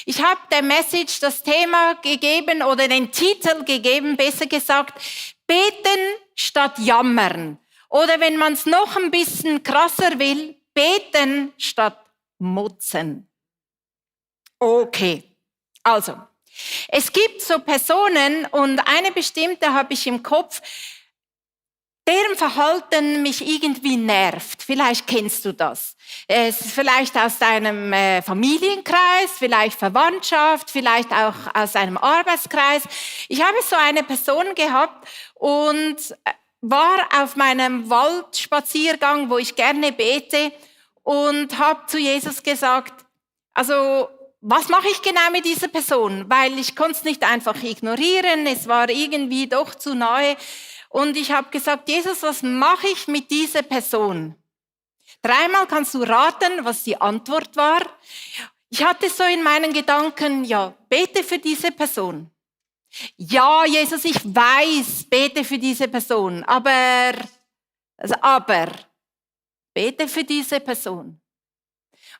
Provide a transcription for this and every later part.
Ich habe der Message das Thema gegeben oder den Titel gegeben, besser gesagt, beten statt jammern. Oder wenn man es noch ein bisschen krasser will, beten statt motzen. Okay, also, es gibt so Personen und eine bestimmte habe ich im Kopf, deren Verhalten mich irgendwie nervt. Vielleicht kennst du das. Es ist vielleicht aus deinem Familienkreis, vielleicht Verwandtschaft, vielleicht auch aus einem Arbeitskreis. Ich habe so eine Person gehabt und war auf meinem Waldspaziergang, wo ich gerne bete, und habe zu Jesus gesagt, also was mache ich genau mit dieser Person? Weil ich konnte es nicht einfach ignorieren, es war irgendwie doch zu nahe. Und ich habe gesagt, Jesus, was mache ich mit dieser Person? 3-mal kannst du raten, was die Antwort war. Ich hatte so in meinen Gedanken, ja, bete für diese Person. Ja, Jesus, ich weiß, bete für diese Person, aber bete für diese Person.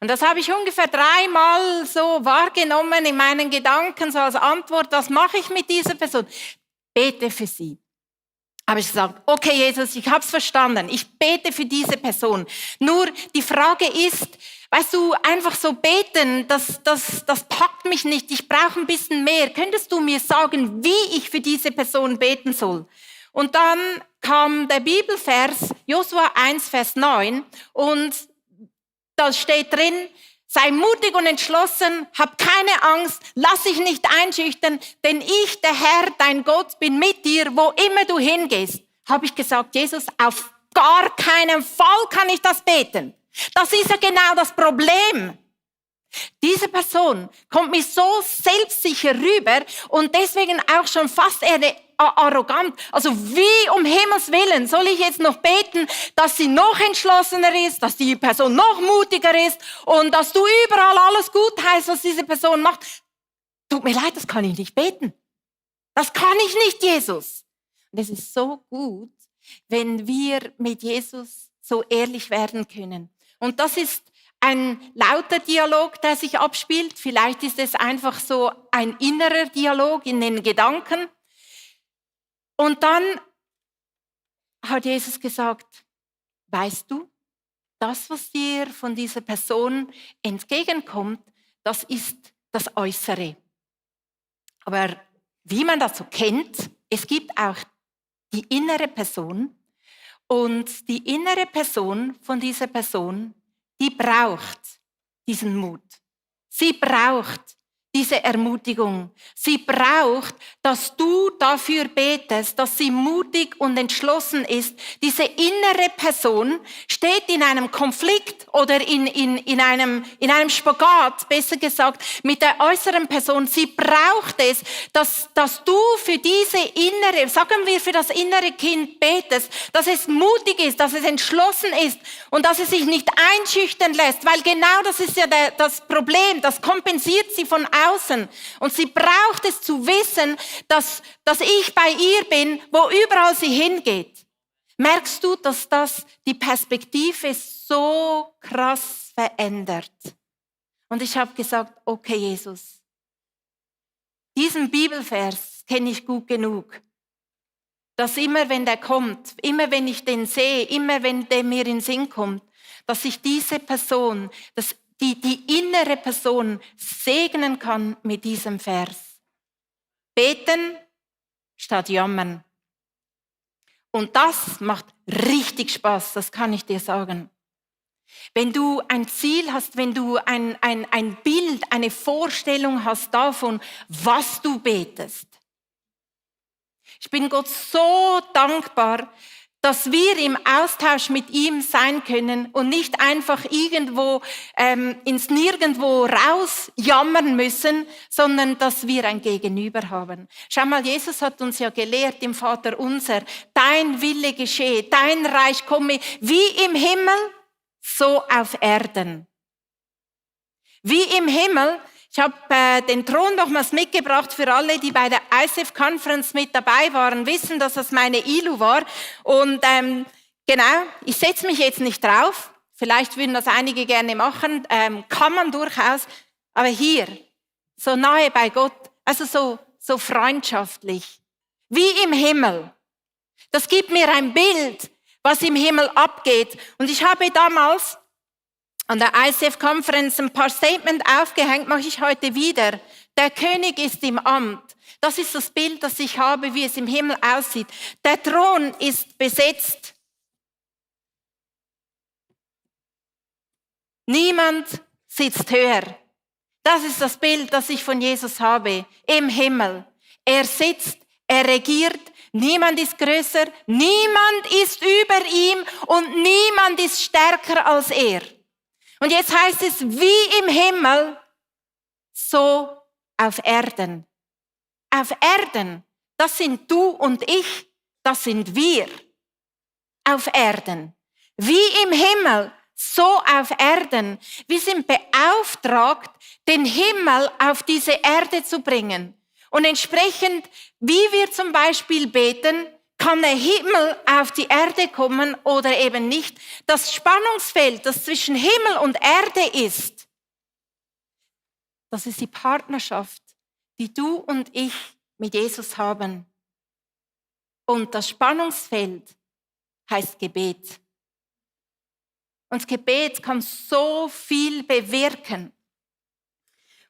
Und das habe ich ungefähr 3-mal so wahrgenommen in meinen Gedanken, so als Antwort, was mache ich mit dieser Person? Bete für sie. Habe ich gesagt, okay Jesus, ich habe es verstanden, ich bete für diese Person. Nur die Frage ist, weißt du, einfach so beten, das packt mich nicht, ich brauche ein bisschen mehr. Könntest du mir sagen, wie ich für diese Person beten soll? Und dann kam der Bibelvers, Josua 1, Vers 9, und da steht drin, sei mutig und entschlossen, hab keine Angst, lass dich nicht einschüchtern, denn ich, der Herr, dein Gott, bin mit dir, wo immer du hingehst. Habe ich gesagt, Jesus, auf gar keinen Fall kann ich das beten. Das ist ja genau das Problem. Diese Person kommt mir so selbstsicher rüber und deswegen auch schon fast arrogant. Also wie um Himmels Willen soll ich jetzt noch beten, dass sie noch entschlossener ist, dass die Person noch mutiger ist und dass du überall alles gut heißt, was diese Person macht. Tut mir leid, das kann ich nicht beten. Das kann ich nicht, Jesus. Und es ist so gut, wenn wir mit Jesus so ehrlich werden können. Und das ist ein lauter Dialog, der sich abspielt. Vielleicht ist es einfach so ein innerer Dialog in den Gedanken. Und dann hat Jesus gesagt, weißt du, das, was dir von dieser Person entgegenkommt, das ist das Äußere. Aber wie man das so kennt, es gibt auch die innere Person. Und die innere Person von dieser Person, die braucht diesen Mut. Sie braucht diese Ermutigung. Sie braucht, dass du dafür betest, dass sie mutig und entschlossen ist. Diese innere Person steht in einem Konflikt oder in einem Spagat, besser gesagt, mit der äußeren Person. Sie braucht es, dass du für diese innere, sagen wir für das innere Kind betest, dass es mutig ist, dass es entschlossen ist und dass es sich nicht einschüchtern lässt, weil genau das ist ja das Problem, das kompensiert sie von außen. Und sie braucht es zu wissen, dass ich bei ihr bin, wo überall sie hingeht. Merkst du, dass das die Perspektive so krass verändert? Und ich habe gesagt, okay Jesus, diesen Bibelvers kenne ich gut genug, dass immer wenn der kommt, immer wenn ich den sehe, immer wenn der mir in den Sinn kommt, dass ich diese Person, die innere Person segnen kann mit diesem Vers. Beten statt jammern. Und das macht richtig Spaß, das kann ich dir sagen. Wenn du ein Ziel hast, wenn du ein Bild, eine Vorstellung hast davon, was du betest. Ich bin Gott so dankbar, dass wir im Austausch mit ihm sein können und nicht einfach irgendwo ins Nirgendwo raus jammern müssen, sondern dass wir ein Gegenüber haben. Schau mal, Jesus hat uns ja gelehrt im Vater unser, dein Wille geschehe, dein Reich komme, wie im Himmel, so auf Erden. Wie im Himmel. Ich habe den Thron nochmals mitgebracht für alle, die bei der ICF Conference mit dabei waren, wissen, dass das meine Ilu war. Und genau, ich setze mich jetzt nicht drauf. Vielleicht würden das einige gerne machen, kann man durchaus. Aber hier, so nahe bei Gott, also so freundschaftlich, wie im Himmel. Das gibt mir ein Bild, was im Himmel abgeht. Und ich habe damals an der ICF-Konferenz ein paar Statements aufgehängt, mache ich heute wieder. Der König ist im Amt. Das ist das Bild, das ich habe, wie es im Himmel aussieht. Der Thron ist besetzt. Niemand sitzt höher. Das ist das Bild, das ich von Jesus habe, im Himmel. Er sitzt, er regiert, niemand ist größer, niemand ist über ihm und niemand ist stärker als er. Und jetzt heißt es, wie im Himmel, so auf Erden. Auf Erden, das sind du und ich, das sind wir. Auf Erden. Wie im Himmel, so auf Erden. Wir sind beauftragt, den Himmel auf diese Erde zu bringen. Und entsprechend, wie wir zum Beispiel beten, kann der Himmel auf die Erde kommen oder eben nicht. Das Spannungsfeld, das zwischen Himmel und Erde ist, das ist die Partnerschaft, die du und ich mit Jesus haben. Und das Spannungsfeld heißt Gebet. Und Gebet kann so viel bewirken.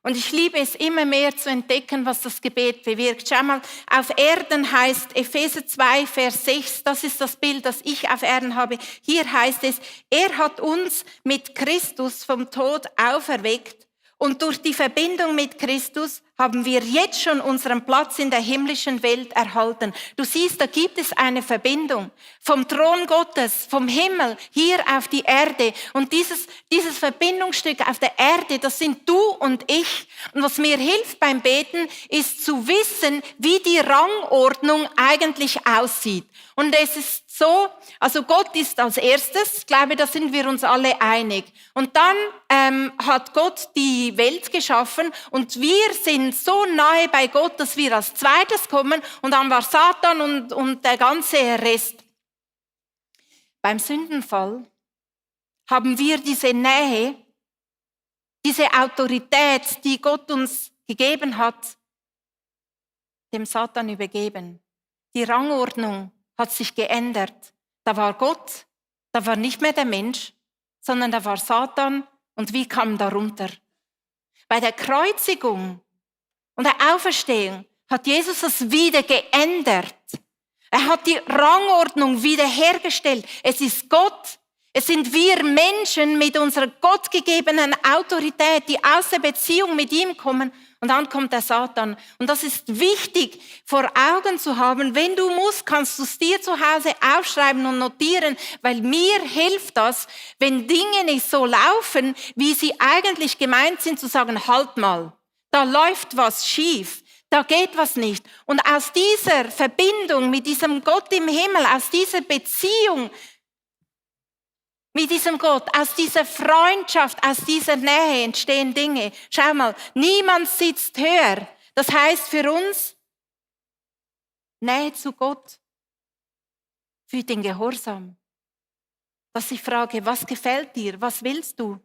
Und ich liebe es immer mehr zu entdecken, was das Gebet bewirkt. Schau mal, auf Erden heißt Epheser 2, Vers 6, das ist das Bild, das ich auf Erden habe. Hier heißt es, er hat uns mit Christus vom Tod auferweckt und durch die Verbindung mit Christus haben wir jetzt schon unseren Platz in der himmlischen Welt erhalten. Du siehst, da gibt es eine Verbindung vom Thron Gottes, vom Himmel, hier auf die Erde. Und dieses Verbindungsstück auf der Erde, das sind du und ich. Und was mir hilft beim Beten, ist zu wissen, wie die Rangordnung eigentlich aussieht. Und es ist so, also Gott ist als erstes, ich glaube, da sind wir uns alle einig. Und dann hat Gott die Welt geschaffen und wir sind so nahe bei Gott, dass wir als zweites kommen und dann war Satan und der ganze Rest. Beim Sündenfall haben wir diese Nähe, diese Autorität, die Gott uns gegeben hat, dem Satan übergeben. Die Rangordnung hat sich geändert. Da war Gott, da war nicht mehr der Mensch, sondern da war Satan und wir kamen darunter. Bei der Kreuzigung und der Auferstehung hat Jesus das wieder geändert. Er hat die Rangordnung wiederhergestellt. Es ist Gott, es sind wir Menschen mit unserer gottgegebenen Autorität, die aus der Beziehung mit ihm kommen. Und dann kommt der Satan. Und das ist wichtig vor Augen zu haben. Wenn du musst, kannst du es dir zu Hause aufschreiben und notieren, weil mir hilft das, wenn Dinge nicht so laufen, wie sie eigentlich gemeint sind, zu sagen, halt mal, da läuft was schief, da geht was nicht. Und aus dieser Verbindung mit diesem Gott im Himmel, aus dieser Beziehung mit diesem Gott, aus dieser Freundschaft, aus dieser Nähe entstehen Dinge. Schau mal, niemand sitzt höher. Das heißt für uns, Nähe zu Gott für den Gehorsam. Dass ich frage, was gefällt dir, was willst du?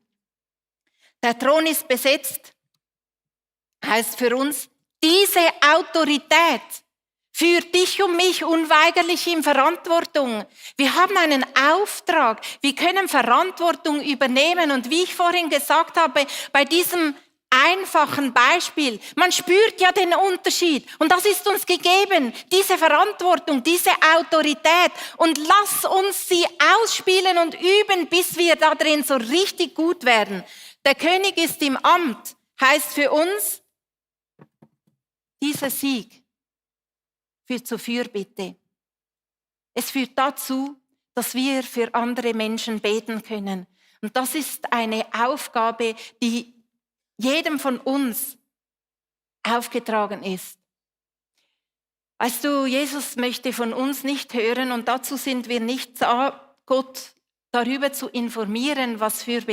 Der Thron ist besetzt, heißt für uns, diese Autorität führt dich und mich unweigerlich in Verantwortung. Wir haben einen Auftrag. Wir können Verantwortung übernehmen. Und wie ich vorhin gesagt habe, bei diesem einfachen Beispiel, man spürt ja den Unterschied. Und das ist uns gegeben, diese Verantwortung, diese Autorität. Und lass uns sie ausspielen und üben, bis wir da drin so richtig gut werden. Der König ist im Amt, heißt für uns, dieser Sieg führt zur Fürbitte. Es führt dazu, dass wir für andere Menschen beten können. Und das ist eine Aufgabe, die jedem von uns aufgetragen ist. Weißt du, Jesus möchte von uns nicht hören und dazu sind wir nicht da, Gott darüber zu informieren, was für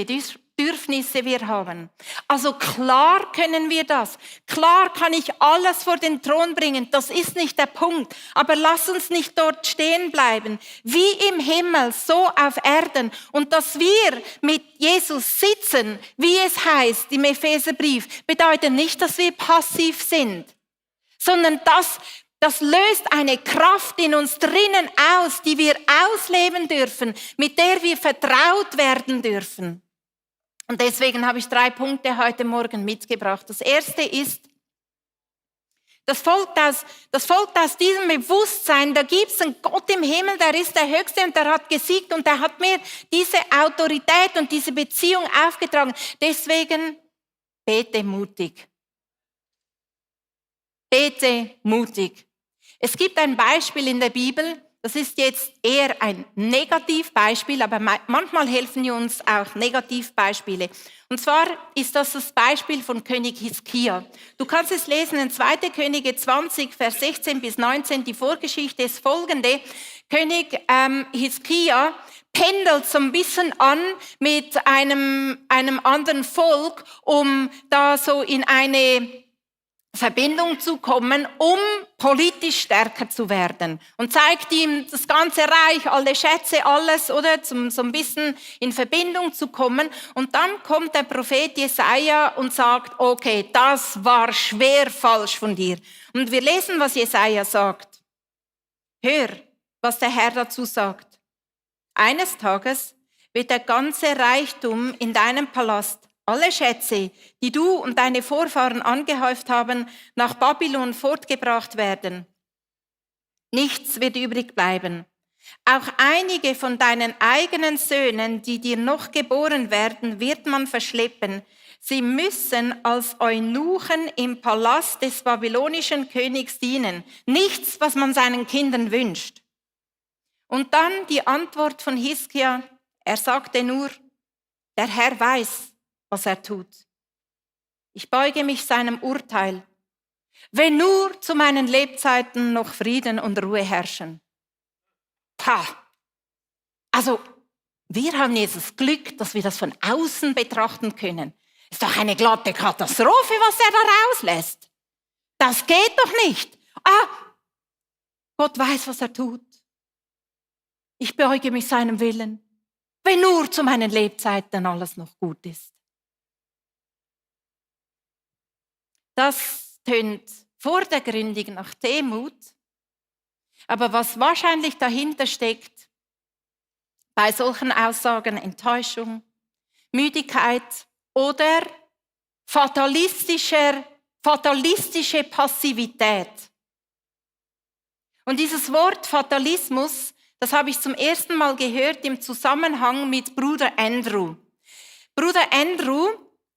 Bedürfnisse wir haben. Also klar können wir das. Klar kann ich alles vor den Thron bringen. Das ist nicht der Punkt. Aber lass uns nicht dort stehen bleiben. Wie im Himmel, so auf Erden. Und dass wir mit Jesus sitzen, wie es heißt im Epheserbrief, bedeutet nicht, dass wir passiv sind, sondern das löst eine Kraft in uns drinnen aus, die wir ausleben dürfen, mit der wir vertraut werden dürfen. Und deswegen habe ich 3 Punkte heute Morgen mitgebracht. Das erste ist, das folgt aus diesem Bewusstsein, da gibt es einen Gott im Himmel, der ist der Höchste und der hat gesiegt und der hat mir diese Autorität und diese Beziehung aufgetragen. Deswegen bete mutig. Bete mutig. Es gibt ein Beispiel in der Bibel, das ist jetzt eher ein Negativbeispiel, aber manchmal helfen uns auch Negativbeispiele. Und zwar ist das das Beispiel von König Hiskia. Du kannst es lesen in 2. Könige 20, Vers 16 bis 19. Die Vorgeschichte ist folgende. König Hiskia pendelt so ein bisschen an mit einem anderen Volk, um da so in eine Verbindung zu kommen, um politisch stärker zu werden. Und zeigt ihm das ganze Reich, alle Schätze, alles, oder? So ein bisschen in Verbindung zu kommen. Und dann kommt der Prophet Jesaja und sagt, okay, das war schwer falsch von dir. Und wir lesen, was Jesaja sagt. Hör, was der Herr dazu sagt. Eines Tages wird der ganze Reichtum in deinem Palast, alle Schätze, die du und deine Vorfahren angehäuft haben, nach Babylon fortgebracht werden. Nichts wird übrig bleiben. Auch einige von deinen eigenen Söhnen, die dir noch geboren werden, wird man verschleppen. Sie müssen als Eunuchen im Palast des babylonischen Königs dienen. Nichts, was man seinen Kindern wünscht. Und dann die Antwort von Hiskia. Er sagte nur, der Herr weiß, was er tut. Ich beuge mich seinem Urteil. Wenn nur zu meinen Lebzeiten noch Frieden und Ruhe herrschen. Also, wir haben jetzt das Glück, dass wir das von außen betrachten können. Ist doch eine glatte Katastrophe, was er da rauslässt. Das geht doch nicht. Gott weiß, was er tut. Ich beuge mich seinem Willen. Wenn nur zu meinen Lebzeiten alles noch gut ist. Das tönt vordergründig nach Demut, aber was wahrscheinlich dahinter steckt, bei solchen Aussagen Enttäuschung, Müdigkeit oder fatalistische Passivität. Und dieses Wort Fatalismus, das habe ich zum ersten Mal gehört im Zusammenhang mit Bruder Andrew. Bruder Andrew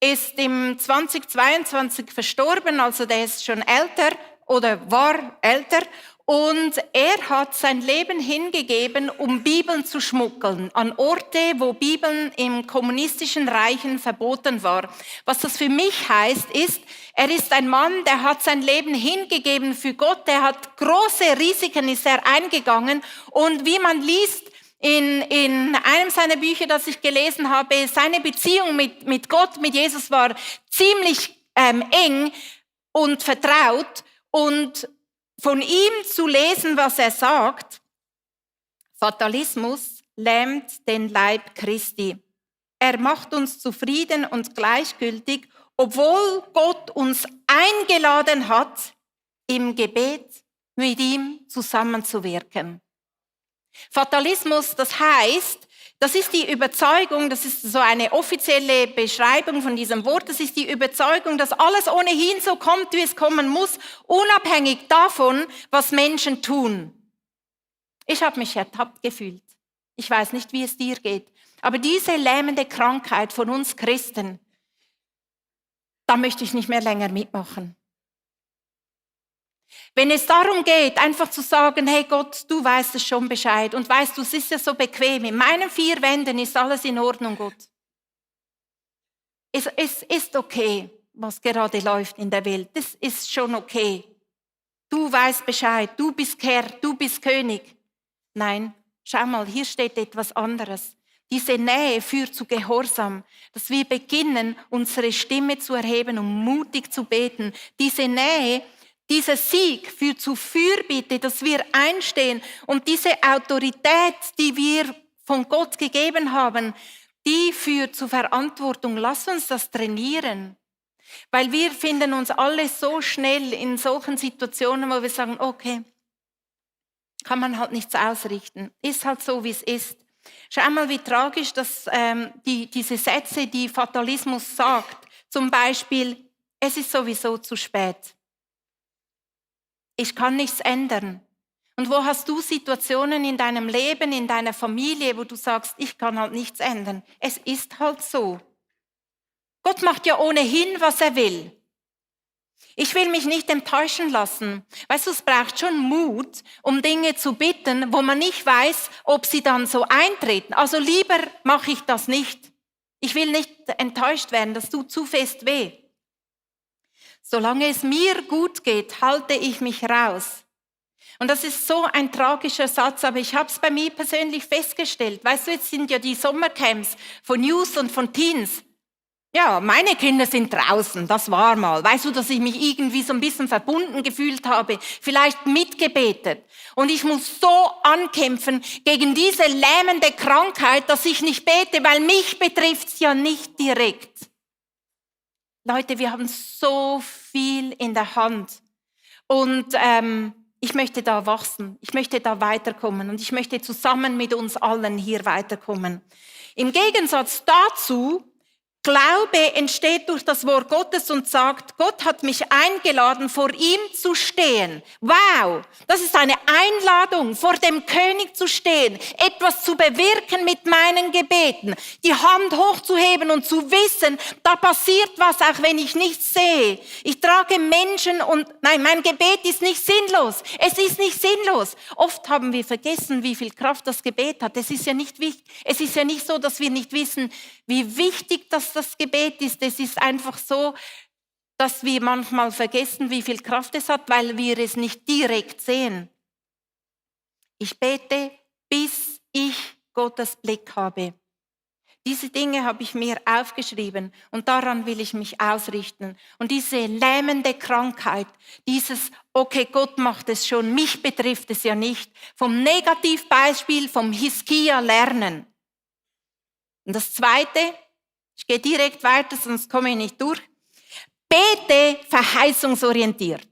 ist im 2022 verstorben, also der ist schon älter oder war älter. Und er hat sein Leben hingegeben, um Bibeln zu schmuggeln, an Orte, wo Bibeln im kommunistischen Reichen verboten war. Was das für mich heißt, ist, er ist ein Mann, der hat sein Leben hingegeben für Gott, der hat große Risiken, ist er eingegangen. Und wie man liest, in einem seiner Bücher, das ich gelesen habe, seine Beziehung mit Gott, mit Jesus war ziemlich eng und vertraut. Und von ihm zu lesen, was er sagt, Fatalismus lähmt den Leib Christi. Er macht uns zufrieden und gleichgültig, obwohl Gott uns eingeladen hat, im Gebet mit ihm zusammenzuwirken. Fatalismus, das heißt, das ist die Überzeugung, das ist so eine offizielle Beschreibung von diesem Wort, das ist die Überzeugung, dass alles ohnehin so kommt, wie es kommen muss, unabhängig davon, was Menschen tun. Ich habe mich ertappt gefühlt. Ich weiß nicht, wie es dir geht, aber diese lähmende Krankheit von uns Christen, da möchte ich nicht mehr länger mitmachen. Wenn es darum geht, einfach zu sagen, hey Gott, du weißt es schon Bescheid und weißt du, es ist ja so bequem, in meinen 4 Wänden ist alles in Ordnung, Gott. Es ist okay, was gerade läuft in der Welt, das ist schon okay. Du weißt Bescheid, du bist Herr, du bist König. Nein, schau mal, hier steht etwas anderes. Diese Nähe führt zu Gehorsam, dass wir beginnen, unsere Stimme zu erheben und mutig zu beten. Diese Nähe, dieser Sieg führt zu Fürbitte, dass wir einstehen und diese Autorität, die wir von Gott gegeben haben, die führt zu Verantwortung. Lass uns das trainieren. Weil wir finden uns alle so schnell in solchen Situationen, wo wir sagen, okay, kann man halt nichts ausrichten. Ist halt so, wie es ist. Schau mal, wie tragisch dass diese Sätze, die Fatalismus sagt. Zum Beispiel, es ist sowieso zu spät. Ich kann nichts ändern. Und wo hast du Situationen in deinem Leben, in deiner Familie, wo du sagst, ich kann halt nichts ändern. Es ist halt so. Gott macht ja ohnehin, was er will. Ich will mich nicht enttäuschen lassen. Weißt du, es braucht schon Mut, um Dinge zu bitten, wo man nicht weiß, ob sie dann so eintreten. Also lieber mache ich das nicht. Ich will nicht enttäuscht werden, das tut zu fest weh. Solange es mir gut geht, halte ich mich raus. Und das ist so ein tragischer Satz, aber ich habe es bei mir persönlich festgestellt. Weißt du, jetzt sind ja die Sommercamps von Youth und von Teens. Ja, meine Kinder sind draußen, das war mal. Weißt du, dass ich mich irgendwie so ein bisschen verbunden gefühlt habe, vielleicht mitgebetet. Und ich muss so ankämpfen gegen diese lähmende Krankheit, dass ich nicht bete, weil mich betrifft's ja nicht direkt. Leute, wir haben so viel in der Hand. Und ich möchte da wachsen, ich möchte da weiterkommen und ich möchte zusammen mit uns allen hier weiterkommen. Im Gegensatz dazu, Glaube entsteht durch das Wort Gottes und sagt, Gott hat mich eingeladen, vor ihm zu stehen. Wow, das ist eine Einladung, vor dem König zu stehen, etwas zu bewirken mit meinen Gebeten, die Hand hochzuheben und zu wissen, da passiert was, auch wenn ich nichts sehe. Ich trage Menschen und, nein, mein Gebet ist nicht sinnlos. Es ist nicht sinnlos. Oft haben wir vergessen, wie viel Kraft das Gebet hat. Es ist ja nicht so, dass wir nicht wissen, wie wichtig das Gebet ist. Es ist einfach so, dass wir manchmal vergessen, wie viel Kraft es hat, weil wir es nicht direkt sehen. Ich bete, bis ich Gottes Blick habe. Diese Dinge habe ich mir aufgeschrieben und daran will ich mich ausrichten. Und diese lähmende Krankheit, dieses, okay, Gott macht es schon, mich betrifft es ja nicht, vom Negativbeispiel, vom Hiskia lernen. Und das Zweite, ich gehe direkt weiter, sonst komme ich nicht durch. Bete verheißungsorientiert.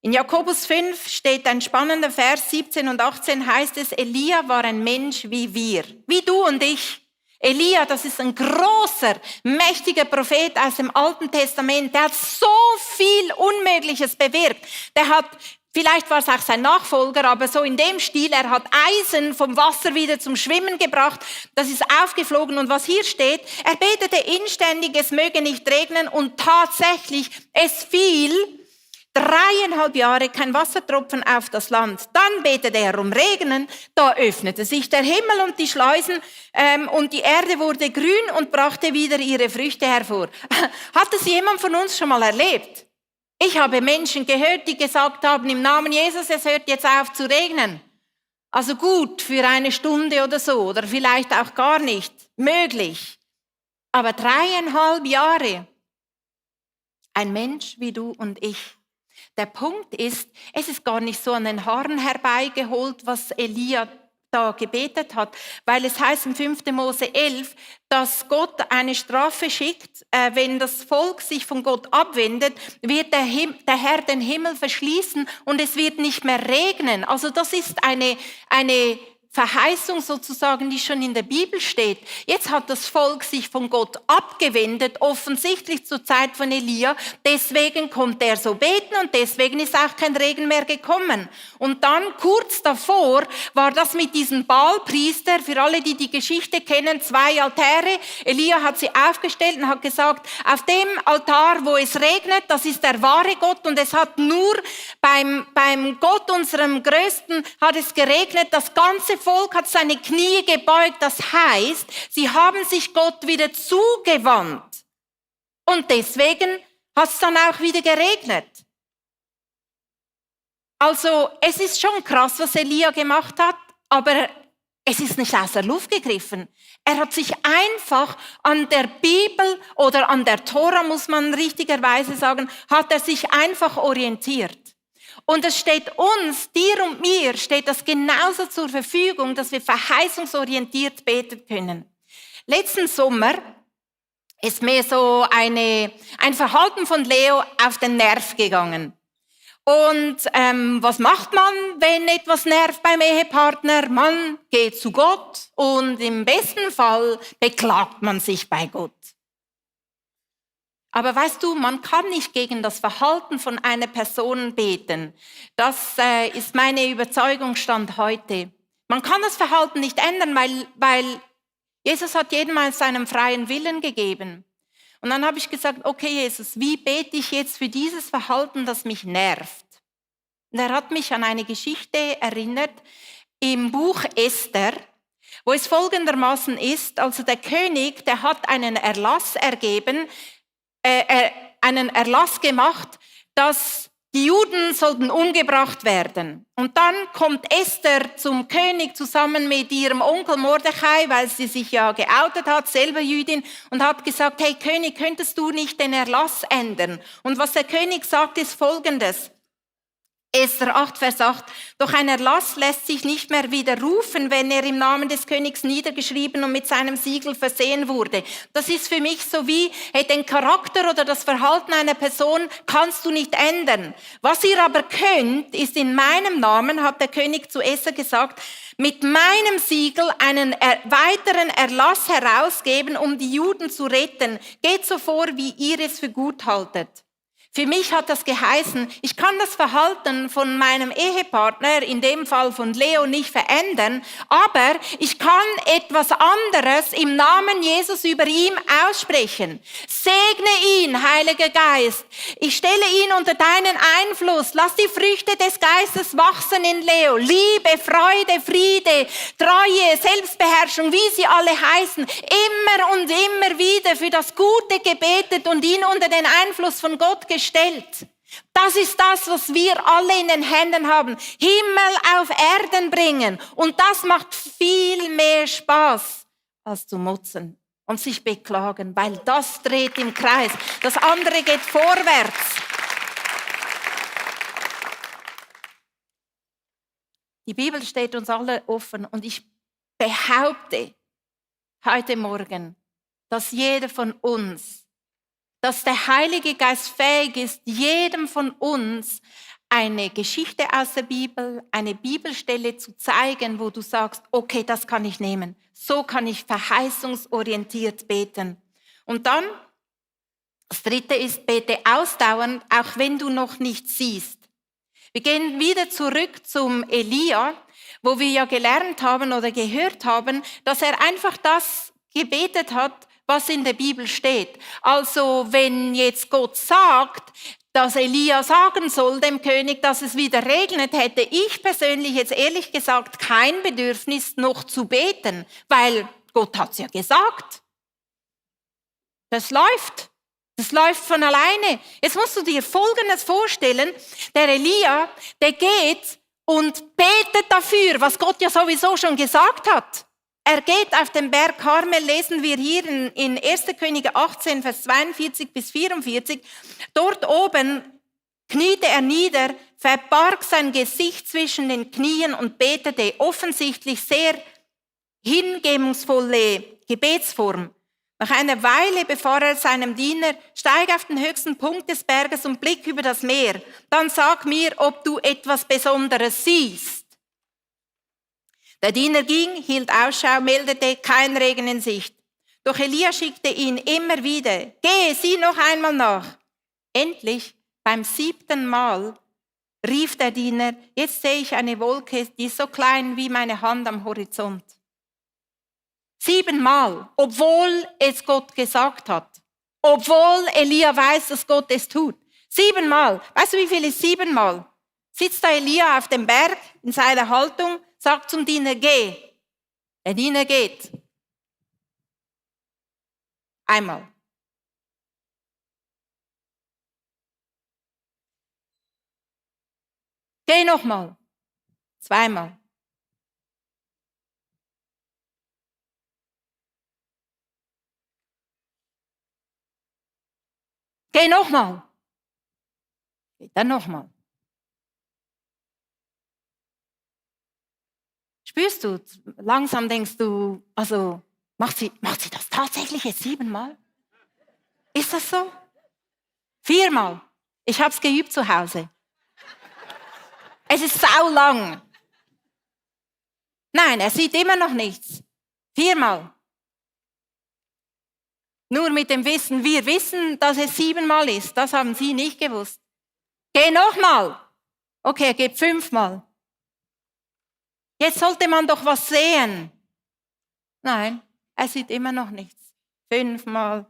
In Jakobus 5 steht ein spannender Vers, 17 und 18 heißt es, Elia war ein Mensch wie wir, wie du und ich. Elia, das ist ein großer, mächtiger Prophet aus dem Alten Testament, der hat so viel Unmögliches bewirkt. Vielleicht war es auch sein Nachfolger, aber so in dem Stil, er hat Eisen vom Wasser wieder zum Schwimmen gebracht, das ist aufgeflogen und was hier steht, er betete inständig, es möge nicht regnen und tatsächlich, es fiel 3,5 Jahre kein Wassertropfen auf das Land. Dann betete er um Regnen, da öffnete sich der Himmel und die Schleusen und die Erde wurde grün und brachte wieder ihre Früchte hervor. Hat es jemand von uns schon mal erlebt? Ich habe Menschen gehört, die gesagt haben, im Namen Jesus, es hört jetzt auf zu regnen. Also gut, für eine Stunde oder so, oder vielleicht auch gar nicht, möglich. Aber 3,5 Jahre, ein Mensch wie du und ich. Der Punkt ist, es ist gar nicht so an den Haaren herbeigeholt, was Elia da gebetet hat, weil es heißt in 5. Mose 11, dass Gott eine Strafe schickt, wenn das Volk sich von Gott abwendet, wird der Herr den Himmel verschließen und es wird nicht mehr regnen. Also das ist eine Verheißung sozusagen, die schon in der Bibel steht. Jetzt hat das Volk sich von Gott abgewendet, offensichtlich zur Zeit von Elia. Deswegen konnte er so beten und deswegen ist auch kein Regen mehr gekommen. Und dann kurz davor war das mit diesem Baalpriester, für alle, die die Geschichte kennen, 2 Altäre. Elia hat sie aufgestellt und hat gesagt, auf dem Altar, wo es regnet, das ist der wahre Gott und es hat nur beim Gott, unserem Größten, hat es geregnet. Das ganze Volk hat seine Knie gebeugt. Das heißt, sie haben sich Gott wieder zugewandt. Und deswegen hat es dann auch wieder geregnet. Also es ist schon krass, was Elia gemacht hat, aber Es ist nicht aus der Luft gegriffen. Er hat sich einfach an der Bibel oder an der Tora, muss man richtigerweise sagen, hat er sich einfach orientiert. Und es steht uns, dir und mir, steht das genauso zur Verfügung, dass wir verheißungsorientiert beten können. Letzten Sommer ist mir so ein Verhalten von Leo auf den Nerv gegangen. Und was macht man, wenn etwas nervt beim Ehepartner? Man geht zu Gott und im besten Fall beklagt man sich bei Gott. Aber weißt du, man kann nicht gegen das Verhalten von einer Person beten. Das ist meine Überzeugungsstand heute. Man kann das Verhalten nicht ändern, weil Jesus hat jedem seinen freien Willen gegeben. Und dann habe ich gesagt, okay Jesus, wie bete ich jetzt für dieses Verhalten, das mich nervt? Und er hat mich an eine Geschichte erinnert im Buch Esther, wo es folgendermaßen ist, also der König, der hat einen Erlass gemacht, dass die Juden sollten umgebracht werden. Und dann kommt Esther zum König zusammen mit ihrem Onkel Mordechai, weil sie sich ja geoutet hat, selber Jüdin, und hat gesagt, hey König, könntest du nicht den Erlass ändern? Und was der König sagt, ist Folgendes. Esther 8, Vers 8. Doch ein Erlass lässt sich nicht mehr widerrufen, wenn er im Namen des Königs niedergeschrieben und mit seinem Siegel versehen wurde. Das ist für mich so wie, hey, den Charakter oder das Verhalten einer Person kannst du nicht ändern. Was ihr aber könnt, ist in meinem Namen, hat der König zu Esther gesagt, mit meinem Siegel einen weiteren Erlass herausgeben, um die Juden zu retten. Geht so vor, wie ihr es für gut haltet. Für mich hat das geheißen, ich kann das Verhalten von meinem Ehepartner, in dem Fall von Leo, nicht verändern, aber ich kann etwas anderes im Namen Jesus über ihm aussprechen. Segne ihn, Heiliger Geist. Ich stelle ihn unter deinen Einfluss. Lass die Früchte des Geistes wachsen in Leo. Liebe, Freude, Friede, Treue, Selbstbeherrschung, wie sie alle heißen. Immer und immer wieder für das Gute gebetet und ihn unter den Einfluss von Gott gestellt. Das ist das, was wir alle in den Händen haben. Himmel auf Erden bringen. Und das macht viel mehr Spaß, als zu motzen und sich beklagen, weil das dreht im Kreis. Das andere geht vorwärts. Die Bibel steht uns alle offen und ich behaupte heute Morgen, dass jeder von uns, dass der Heilige Geist fähig ist, jedem von uns eine Geschichte aus der Bibel, eine Bibelstelle zu zeigen, wo du sagst, okay, das kann ich nehmen. So kann ich verheißungsorientiert beten. Und dann, das dritte ist, bete ausdauernd, auch wenn du noch nichts siehst. Wir gehen wieder zurück zum Elia, wo wir ja gelernt haben oder gehört haben, dass er einfach das gebetet hat, was in der Bibel steht. Also wenn jetzt Gott sagt, dass Elia sagen soll dem König, dass es wieder regnet, hätte ich persönlich jetzt ehrlich gesagt kein Bedürfnis noch zu beten, weil Gott hat es ja gesagt. Das läuft. Das läuft von alleine. Jetzt musst du dir Folgendes vorstellen. Der Elia, der geht und betet dafür, was Gott ja sowieso schon gesagt hat. Er geht auf den Berg Karmel, lesen wir hier in 1. Könige 18, Vers 42 bis 44. Dort oben kniete er nieder, verbarg sein Gesicht zwischen den Knien und betete offensichtlich sehr hingebungsvolle Gebetsform. Nach einer Weile befahl er seinem Diener, steig auf den höchsten Punkt des Berges und blick über das Meer. Dann sag mir, ob du etwas Besonderes siehst. Der Diener ging, hielt Ausschau, meldete, kein Regen in Sicht. Doch Elia schickte ihn immer wieder. Geh, sieh noch einmal nach. Endlich, beim 7. Mal, rief der Diener, jetzt sehe ich eine Wolke, die ist so klein wie meine Hand am Horizont. 7 Mal, obwohl es Gott gesagt hat. Obwohl Elia weiß, dass Gott es tut. 7 Mal. Weißt du, wie viel ist 7 Mal? Sitzt da Elia auf dem Berg in seiner Haltung, sagt zum Diener, geh. Der Diener geht. Einmal. Geh nochmal. 2 Mal. Geh nochmal. Geht dann nochmal. Spürst du, langsam denkst du, also macht sie das tatsächlich jetzt 7-mal? Ist das so? 4-mal. Ich habe es geübt zu Hause. Es ist saulang. Nein, er sieht immer noch nichts. 4-mal. Nur mit dem Wissen, wir wissen, dass es 7-mal ist. Das haben Sie nicht gewusst. Geh nochmal. Okay, er geht 5-mal. Jetzt sollte man doch was sehen. Nein, er sieht immer noch nichts. 5-mal.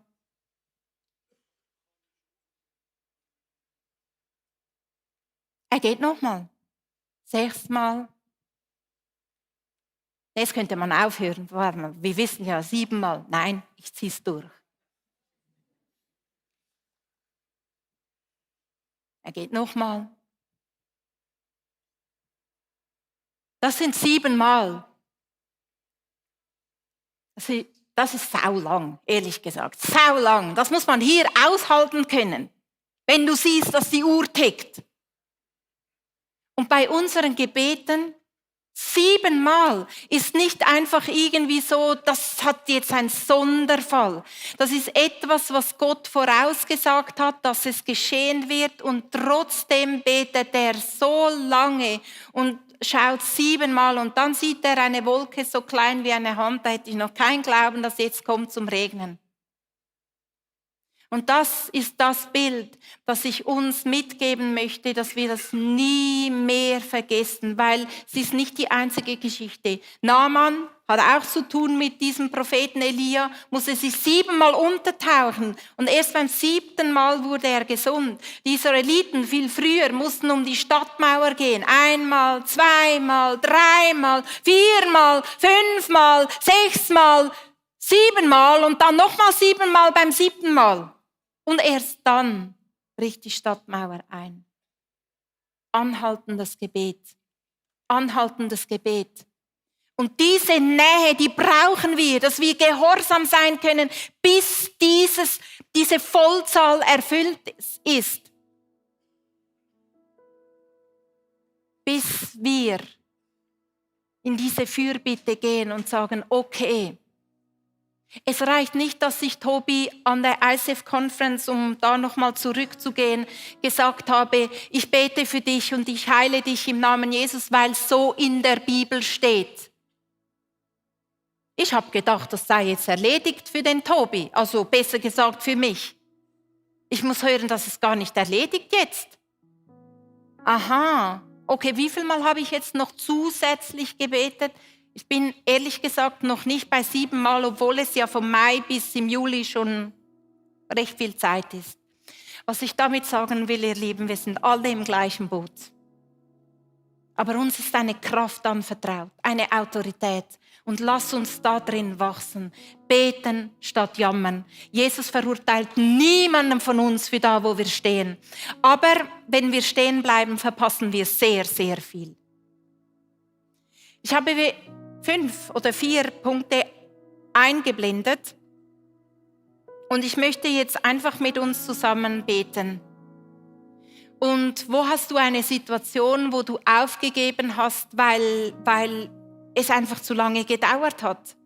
Er geht nochmal. 6-mal. Jetzt könnte man aufhören. Wir wissen ja 7-mal. Nein, ich ziehe es durch. Er geht nochmal. Das sind 7-mal. Das ist saulang, ehrlich gesagt. Saulang. Das muss man hier aushalten können, wenn du siehst, dass die Uhr tickt. Und bei unseren Gebeten 7-mal ist nicht einfach irgendwie so, das hat jetzt ein Sonderfall. Das ist etwas, was Gott vorausgesagt hat, dass es geschehen wird, und trotzdem betet er so lange und schaut 7-mal und dann sieht er eine Wolke so klein wie eine Hand. Da hätte ich noch kein Glauben, dass jetzt kommt zum Regnen. Und das ist das Bild, das ich uns mitgeben möchte, dass wir das nie mehr vergessen, weil es ist nicht die einzige Geschichte. Naaman hat auch zu tun mit diesem Propheten Elia, musste sich 7-mal untertauchen und erst beim 7. Mal wurde er gesund. Die Israeliten viel früher mussten um die Stadtmauer gehen. 1-mal, 2-mal, 3-mal, 4-mal, 5-mal, 6-mal, 7-mal und dann nochmal 7-mal beim 7. Mal. Und erst dann bricht die Stadtmauer ein. Anhaltendes Gebet. Anhaltendes Gebet. Und diese Nähe, die brauchen wir, dass wir gehorsam sein können, bis diese Vollzahl erfüllt ist. Bis wir in diese Fürbitte gehen und sagen, okay, es reicht nicht, dass ich Tobi an der ICF Conference, um da nochmal zurückzugehen, gesagt habe, ich bete für dich und ich heile dich im Namen Jesus, weil es so in der Bibel steht. Ich habe gedacht, das sei jetzt erledigt für den Tobi, also besser gesagt für mich. Ich muss hören, dass es gar nicht erledigt jetzt. Aha, okay, wie viel Mal habe ich jetzt noch zusätzlich gebetet? Ich bin ehrlich gesagt noch nicht bei 7-mal, obwohl es ja vom Mai bis im Juli schon recht viel Zeit ist. Was ich damit sagen will, ihr Lieben, wir sind alle im gleichen Boot. Aber uns ist eine Kraft anvertraut, eine Autorität. Und lass uns da drin wachsen. Beten statt jammern. Jesus verurteilt niemanden von uns für da, wo wir stehen. Aber wenn wir stehen bleiben, verpassen wir sehr, sehr viel. Ich habe 5 oder 4 Punkte eingeblendet und ich möchte jetzt einfach mit uns zusammen beten. Und wo hast du eine Situation, wo du aufgegeben hast, weil es einfach zu lange gedauert hat?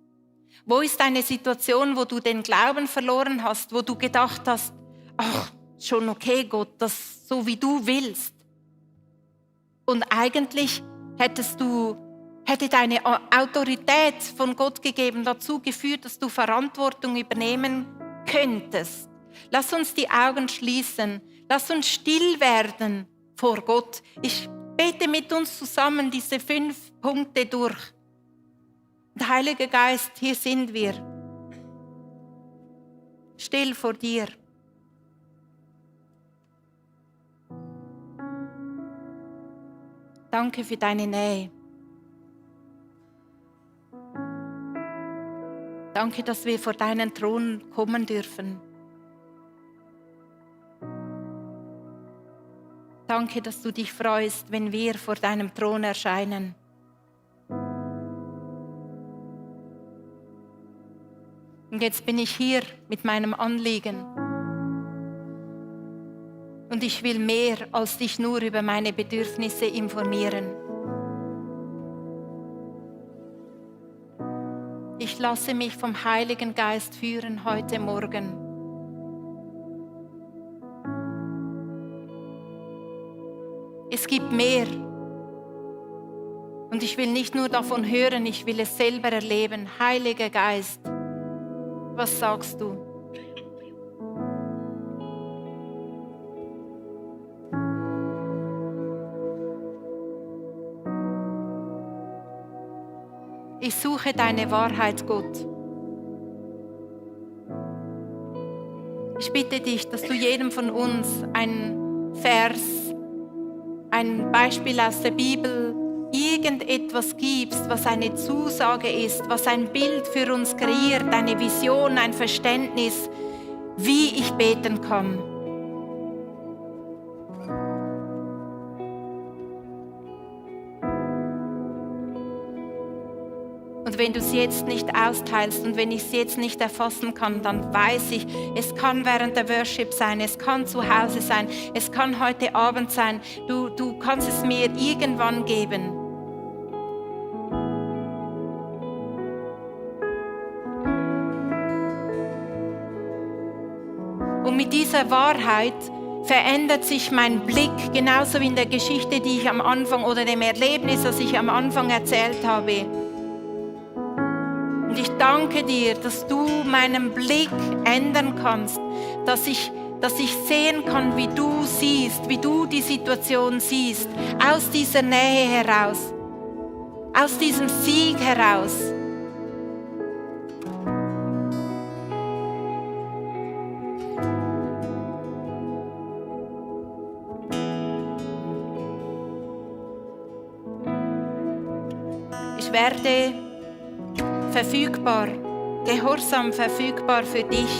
Wo ist eine Situation, wo du den Glauben verloren hast, wo du gedacht hast, ach, schon okay, Gott, das so wie du willst. Und eigentlich hätte deine Autorität von Gott gegeben dazu geführt, dass du Verantwortung übernehmen könntest. Lass uns die Augen schließen. Lass uns still werden vor Gott. Ich bete mit uns zusammen diese 5 Punkte durch. Und Heiliger Geist, hier sind wir. Still vor dir. Danke für deine Nähe. Danke, dass wir vor deinen Thron kommen dürfen. Danke, dass du dich freust, wenn wir vor deinem Thron erscheinen. Und jetzt bin ich hier mit meinem Anliegen. Und ich will mehr als dich nur über meine Bedürfnisse informieren. Ich lasse mich vom Heiligen Geist führen heute Morgen. Es gibt mehr. Und ich will nicht nur davon hören, ich will es selber erleben. Heiliger Geist, was sagst du? Ich suche deine Wahrheit, Gott. Ich bitte dich, dass du jedem von uns einen Vers, ein Beispiel aus der Bibel, irgendetwas gibst, was eine Zusage ist, was ein Bild für uns kreiert, eine Vision, ein Verständnis, wie ich beten kann. Und wenn du es jetzt nicht austeilst und wenn ich es jetzt nicht erfassen kann, dann weiß ich, es kann während der Worship sein, es kann zu Hause sein, es kann heute Abend sein. Du kannst es mir irgendwann geben. Und mit dieser Wahrheit verändert sich mein Blick, genauso wie in der Geschichte, die ich am Anfang oder dem Erlebnis, das ich am Anfang erzählt habe. Und ich danke dir, dass du meinen Blick ändern kannst, dass ich sehen kann, wie du siehst, wie du die Situation siehst, aus dieser Nähe heraus, aus diesem Sieg heraus. Ich werde verfügbar, gehorsam verfügbar für dich.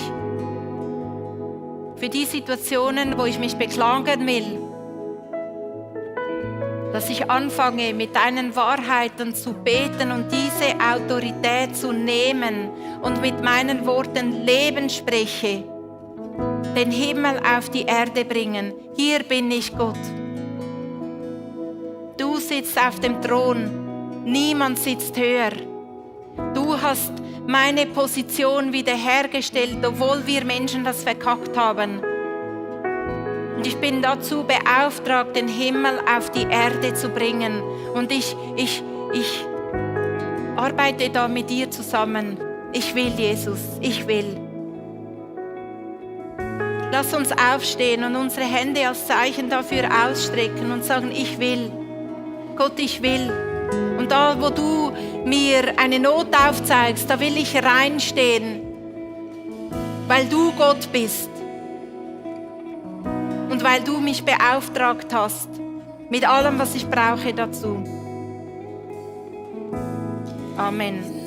Für die Situationen, wo ich mich beklagen will. Dass ich anfange, mit deinen Wahrheiten zu beten und diese Autorität zu nehmen und mit meinen Worten Leben spreche. Den Himmel auf die Erde bringen. Hier bin ich, Gott. Du sitzt auf dem Thron. Niemand sitzt höher. Du hast meine Position wiederhergestellt, obwohl wir Menschen das verkackt haben. Und ich bin dazu beauftragt, den Himmel auf die Erde zu bringen. Und ich arbeite da mit dir zusammen. Ich will, Jesus, ich will. Lass uns aufstehen und unsere Hände als Zeichen dafür ausstrecken und sagen, ich will. Gott, ich will. Und da, wo du mir eine Not aufzeigst, da will ich reinstehen, weil du Gott bist und weil du mich beauftragt hast mit allem, was ich brauche dazu. Amen.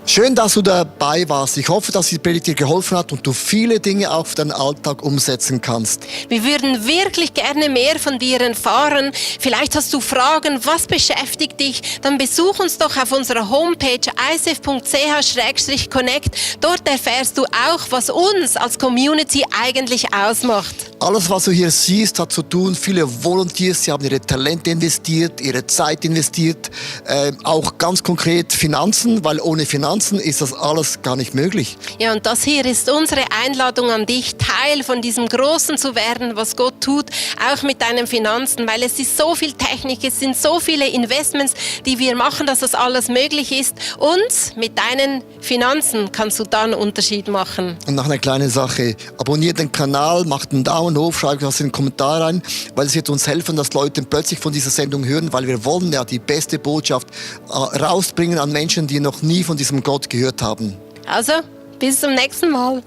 Schön, dass du dabei warst. Ich hoffe, dass die Predigt dir geholfen hat und du viele Dinge auf deinen Alltag umsetzen kannst. Wir würden wirklich gerne mehr von dir erfahren. Vielleicht hast du Fragen, was beschäftigt dich? Dann besuch uns doch auf unserer Homepage icf.ch/connect. Dort erfährst du auch, was uns als Community eigentlich ausmacht. Alles, was du hier siehst, hat zu tun. Viele Volunteers, sie haben ihre Talente investiert, ihre Zeit investiert. Auch ganz konkret Finanzen, weil ohne Finanzen ist das alles gar nicht möglich. Ja, und das hier ist unsere Einladung an dich, Teil von diesem Großen zu werden, was Gott tut, auch mit deinen Finanzen, weil es ist so viel Technik, es sind so viele Investments, die wir machen, dass das alles möglich ist. Und mit deinen Finanzen kannst du dann einen Unterschied machen. Und noch eine kleine Sache, abonniere den Kanal, mach einen Daumen hoch, schreib was in den Kommentar rein, weil es wird uns helfen, dass Leute plötzlich von dieser Sendung hören, weil wir wollen ja die beste Botschaft rausbringen an Menschen, die noch nie von diesem Gott gehört haben. Also, bis zum nächsten Mal.